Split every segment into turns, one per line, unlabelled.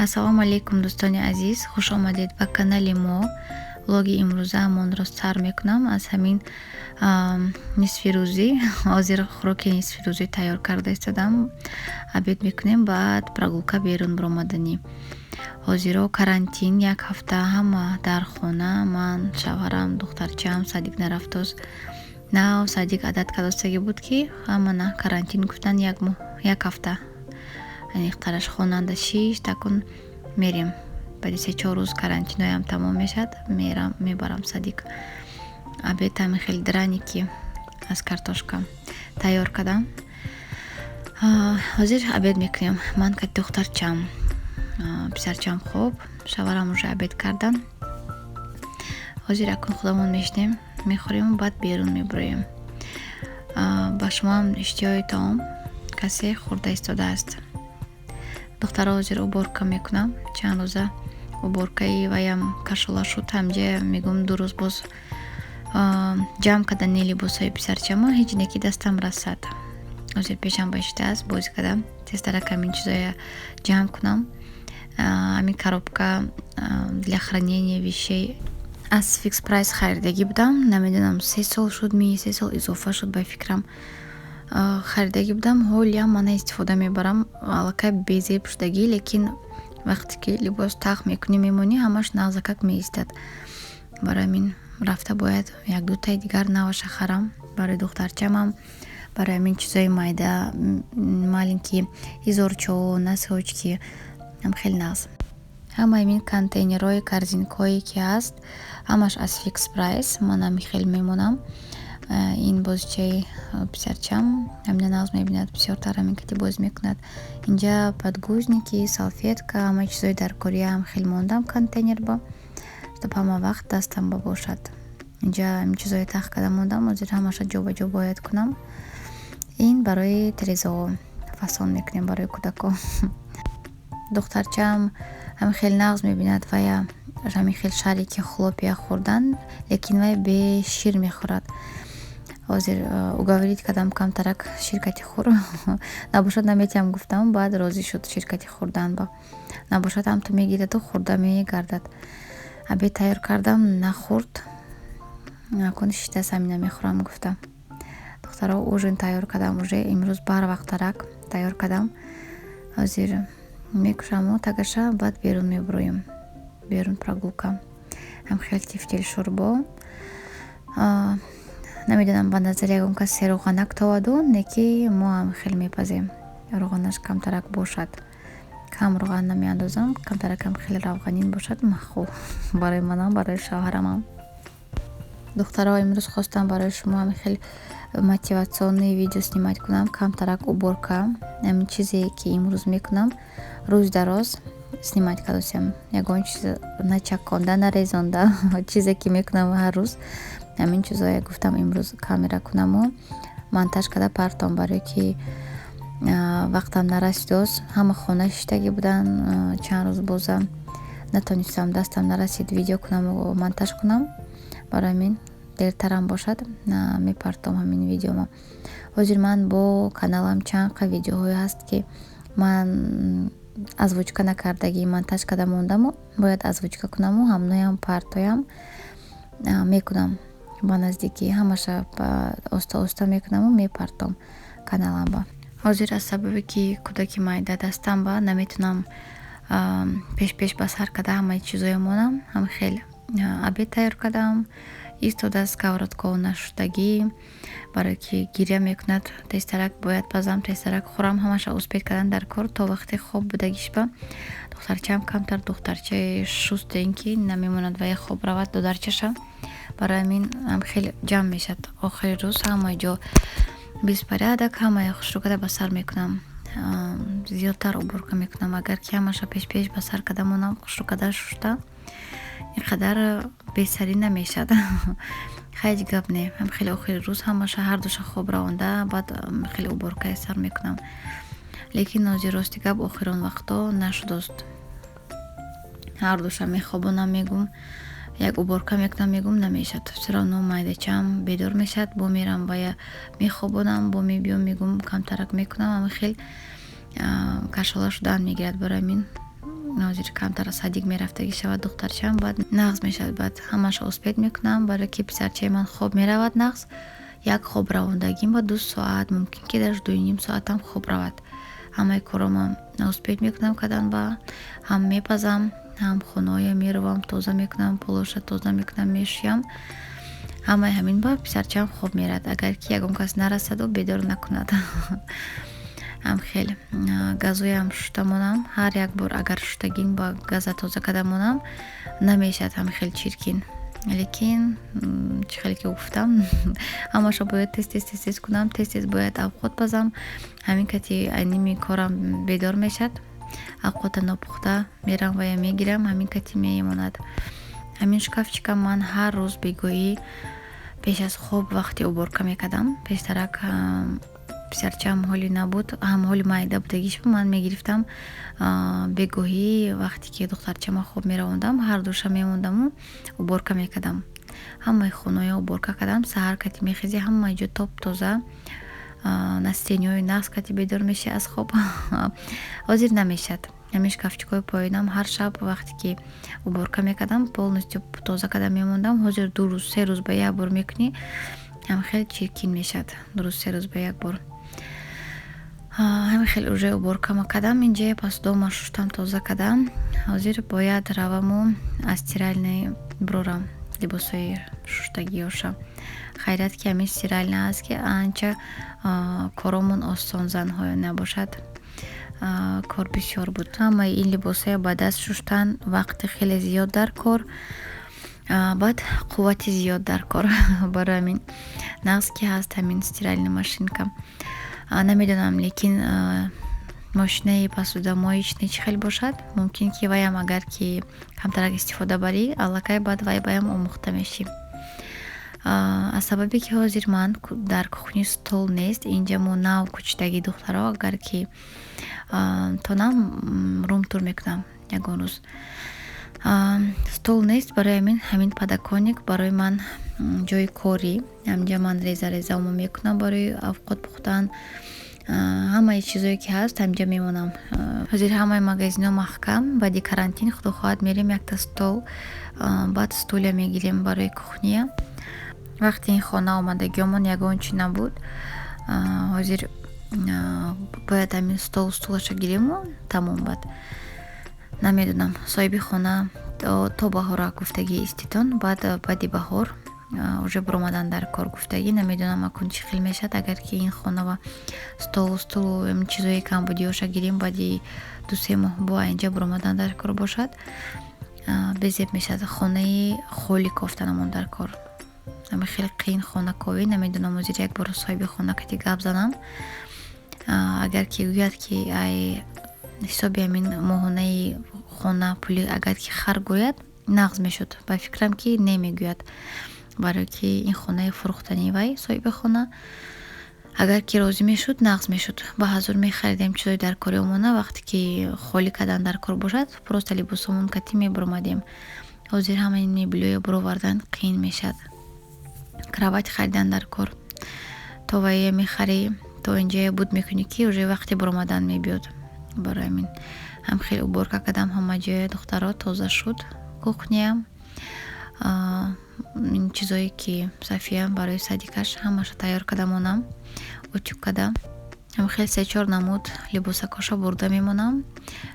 Ассалому алайкум, дӯстони азиз, хуш омадед ба канали мо. Влоги имрӯзаамонро сар мекунам аз ҳамин нисфирӯзӣ. Ҳозир хӯроки нисфирӯзӣ тайёр карда истодам. Обед мекунем, баъд прогулка, берун баромаданӣ. Ҳозиро карантин, як ҳафта ҳама дар хона: ман, шавҳарам, духтарчаам. Садик нарафтост. Нав садик адат кардастагӣ буд, ки ҳама на карантин гуфтан, як моҳ, як ҳафта аниқтараш, хонанда шишт. Акун мерем, баъди 3-4 рӯз карантиноям тамом мешавад, мерам, мебарам садик. Обед ҳамин хел драники аз картошка тайёр кардам. Ҳозир обед мекунем ман кати духтарчам, писарчам хоб, шавҳарам уже обед кардан. Ҳозир акун худамон мешинем, мехӯрему баъд берун мебуроем. Ба шумоам иштиҳои таом, касе хӯрда истодааст. Духтаро, ҳозир уборка мекунам. Чанд рӯза уборкаи ваям кашола шуд. Ҳамҷа мегӯм, 2 рӯз боз ҷамъ кардани либосҳои писарчамо ҳеҷ не ки дастам расад. Ҳозир пешам ба шидааст, бозӣ кардам. Тезтарак ҳамин чизоя ҷамъ кунам. Ҳамин коробка для хранения вещей аз Фикс Прайс харидагӣ будам. Намедонам, 3 сол шуд ми, 3 сол изофа шуд, ба фикрам, харидагӣ будам. Ҳолиам мана истифода мебарам. Аллакай безеб шудагӣ, лекин вақте ки либос тах мекунӣ, мемонӣ, ҳамаш нағзакак меистад. Барои ҳамин рафта бояд як дутаи дигар наваша харам барои духтарчамам, барои ҳамин чизои майда, маленький, изорчо, носочки ам хеле нағз. Ҳамаи ин контейнерҳои, корзинкҳое ки ҳаст, ҳамаш аз Фикс Прайс. Ман ҳамин хел мемонам. Ин бозичаи писарчам, ҳамина нағз мебинад, бисёртар ҳамин кати бозӣ мекунад. Инҷа подгузники, салфетка, ҳамаи чизои даркориам хеле мондам контейнерба, чтоб ҳама вақт дастам ба бошад. Инҷа ҳамин чизое тах карда мондам, ҳозир ҳамаша ҷобаҷо бояд кунам. Ин барои тирезаҳо фасон мекунем барои кӯдакон. Духтарчаам ҳамин хеле нағз мебинад вая ҳамин хел шарики хлопья хӯрдан, лекин вай бе шир мехӯрад. Ҳозир уговорить кардам, камтарак ширкати хӯр, набошад наметиҳам гуфтам, баъд розӣ шуд ширкати хӯрдан ба. Набошад ҳамту мегираду хӯрда мегардад. Обед тайёр кардам, нахӯрд. Акун шиштааст, ҳамина мехӯрам гуфта. Духтаро, ужин тайёр кардам уже, имрӯз барвақттарак тайёр кардам. Ҳозир мекушаму тагаша, баъд берун мебуроем, берун прогулка. Ҳам хел тефтел, шӯрбо. Намедонам, ба назари ягон кас сероғанак товаду, не ки мо ҳам хеле мепазем, роғанаш камтарак бошад. Кам роған намеандозам, камтаракам хеле равғанин бошад, махул барои манам, барои шавҳарамам. Духтаро, имрӯз хостам барои шумо ҳамин хел мотивационный видео снимать кунам. Камтарак уборка, ҳамин чизе ки имрӯз мекунам, рӯз дароз снимать кардосиям, ягон чиз начаконда, нарезонда. Чизе ки мекунам ҳар рӯз, ҳамин чизое гуфтам, имрӯз камера кунаму монтаж карда партом, барое ки вақтам нарасидост. Ҳама хона шиштагӣ буданд чанд рӯз, боза натонистам, дастам нарасид видео кунаму монтаж кунам. Барои ҳамин дертарам бошад, мепартом ҳамин видеомо. Ҳозир ман бо каналам чанд қа видеоҳое ҳаст, ки ман озвучка накардагӣ, монтаж карда мондаму бояд озвучка кунаму ҳамноям партоям. Мекунам ба наздикӣ ҳамаша, оста оста мекунаму мепартом каналамба. Ҳозир аз сабабе ки кӯдаки майда дастам ба, наметунам пеш пеш ба сар карда ҳамаи чизоя монам. Ҳам хел обед тайёр кардам, истода сковородкао нашудагӣ, барое ки гиря мекунад, тезтарак бояд пазам, тезтарак хӯрам. Ҳамаша успеть кардан дар кор то вақте хоб будагишба. Духтарчаам камтар духтарчаи шустен, ки намемонад вая хоб равад додарчаша. Барои ҳамин хеле ҷамъ мешавад охири рӯз, ҳама ҷо беспорядок. Ҳамаи хушрӯ карда ба сар мекунам, зиёдтар уборка мекунам. Агар ки ҳамаша пешпеш ба сар карда монам, хушрӯ карда шушта, ин қадар бесарӣ намешавад. Ҳеҷ гап не, ҳам хеле охири рӯз ҳамаша ҳардуша хоб равонда, баъд хеле уборкаи сар мекунам. Лекин ҳозир, рости гап, охирон вақто нашудост. Ҳардуша мехобонам, мегум, як уборка мекунам, мегум, намешавад. Всё равно майдачаам бедор мешавад, бо мерам вая мехобонам, бо мебиём, мегум, камтарак мекунам. Ҳама хел кашола шудан мегирад. Барои ҳамин Ҳозир камтар садик мерафтагӣ шавад духтарчаам, баъд нағз мешавад. Баъд ҳамаашро успеть мекунам, барое ки писарчаи ман хоб меравад нағз. Як хоб равондагим ба 2 соат, мумкин ки даже 2,5 соатам хоб равад. Ҳамаи коромам успеть мекунам кардан, ба ҳам мепазам, ҳам хонаҳоя меравам, тоза мекунам, полоша тоза мекунам, мешӯям. Ҳамаи ҳамин ба писарчаам хоб меравад, агар ки ягон кас нарасаду бедор накунад. Ҳам хел газоям шушта монам. Ҳар як бор агар шуштагин ба газа тоза карда монам, намешавад ҳам хел чиркин. Лекин чӣ хеле ки гуфтам, ҳамаашро бояд тез, тез, тез, тез кунам, тез, тез бояд авқот пазам. Ҳамин кати ними корам бедор мешавад, авқота нопухта мерам вая мегирам, ҳамин кати мемонад. Ҳамин шкафчика ман ҳар рӯз бегоҳӣ пеш аз хоб вақти уборка мекардам. Пештарак писарчаам ҳоли набуд, ҳам ҳоли майда будагиш, ман мегирифтам бегоҳӣ, вақте ки духтарчама хоб меравондам, ҳар душа мемондаму уборка мекардам. Ҳамаи хонаҳоя уборка кардам. Саҳар кати мехезӣ, ҳамаи ҷо топ тоза, настроение ҳои нағз кати бедор мешавӣ аз хоб. Ҳозир намешавад. Ҳамин шкафчикҳои поёнам ҳар шаб вақте ки уборка мекардам, полностью тоза карда мемондам. Ҳозир 2 рӯз, 3 рӯз ба як бор мекунӣ, ҳам хеле чиркин мешавад, 2 рӯз, 3 рӯз ба як бор. Ҳамин хел уже уборкама кардам, инҷа посудома шуштам, тоза кардам. Ҳозир бояд раваму аз стиральный бирорам либосҳои шуштагиёша. Хайрият, ки ҳамин стиральный аст, ки анча коромон осон. Занҳо набошад, кор бисёр буд. Ҳамаи ин либосҳоя ба даст шуштан вақти хеле зиёд дар кор, баъд қуввати зиёд дар кор. Барои ҳамин нағз, ки ҳаст ҳамин стиральный машинка. Намедонам, лекин мошинаи посудомоечный чӣ хел бошад. Мумкин ки ваям, агар ки камтарак истифода барӣ, аллакай баъд вай баям омӯхта мешӣ. Аз сабабе ки ҳозир ман дар кухни стол нест, инҷа мо нав кӯчидагӣ, духтаро, агар ки тонам, room tour мекунам ягон рӯз. Стол нест, барои ҳамин подоконник барои ман ҷои корӣ. Ҳаминҷа ман реза резаомо мекунам барои авқот пухтан. Ҳамаи чизое ки ҳаст, ҳаминҷа мемонам. Ҳозир ҳамаи магазинҳо маҳкам баъди карантин. Худо хоҳад, мерем, якта стол, баъд стулья мегирем барои кухня. Вақти ин хона омадагиёмон ягон чи набуд. Ҳозир бояд ҳамин столу стулаша гириму тамом. Баъд намедонам, соҳиби хона то баҳора гуфтагӣ иститон, баъд баъди баҳор уже биромадан дар кор гуфтагӣ. Намедонам, акун чӣ хел мешавад. Агар ки ин хона столу стулу чизои камбудиёша гирем, баъди 2-3 моҳ бо инҷа биромадан дар кор бошад, безеб мешавад, хонаи холӣ кофтанамон дар кор. Ами хеле қиин хонаковӣ. Намедонам, ҳозир як бор соҳиби хона кати гап занам. Агар ки гӯяд, ки ай ҳисоби ҳамин моҳонаи хона пули, агар ки хар гӯяд, нағз мешуд. Ба фикрам, ки не мегӯяд, барое ки ин хонаи фурӯхтанӣ вай соҳиби хона. Агар ки розӣ мешуд, нағз мешуд, ба ҳазур мехаридем чизои дар кори омона. Вақте ки холӣ кардан дар кор бошад, просто либосомон катӣ мебуромадем. Ҳозир ҳамаи ин мебелҳоя буровардан қиин мешавад. Кровать харидан дар кор, то вая мехарӣ, то инҷая буд мекунӣ, ки уже вақти буромадан мебиёд. Барои ҳамин ҳам хеле уборка кардам ҳама ҷоя, духтаро, тоза шуд кухняам. Ин чизое ки Сафия барои садикаш, ҳамаша тайёр карда монам, утюг карда. Ҳам хеле се-чор намуд либосакоша бурда мемонам,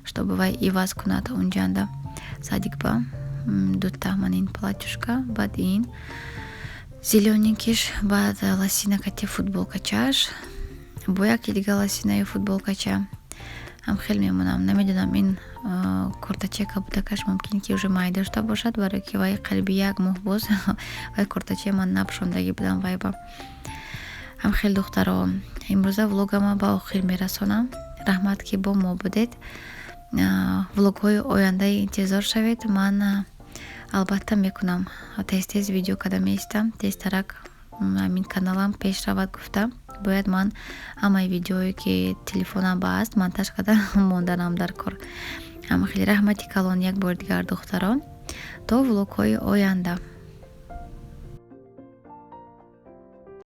чтобы вай иваз кунад унҷанда садикба. Дута ман ин платьюшка, баъд ин зелёненький ш, баъд лосина кати футболкачаш, бо яке дига лосинаи футболкача ҳам хеле мемонам. Намедонам, ин куртача кабудакаш мумкин ки уже майда шуда бошад, барое ки вай қариби як моҳ боз вай куртачаи ман напӯшондагӣ будам вайба. Ҳам хеле, духтаро, имрӯза влогама ба охир мерасонам. Раҳмат, ки бо мо будед. Влогҳои ояндаи интизор шавед. Ман албатта мекунам, тез тез видео карда меистам. Тезтарак ҳамин каналам пеш равад гуфта, бояд ман ҳамаи видеое ки телефонам ба аст, монтаж карда монданам дар кор. Ҳама хеле раҳмати калон як бори дигар, духтарон. То влогҳои оянда.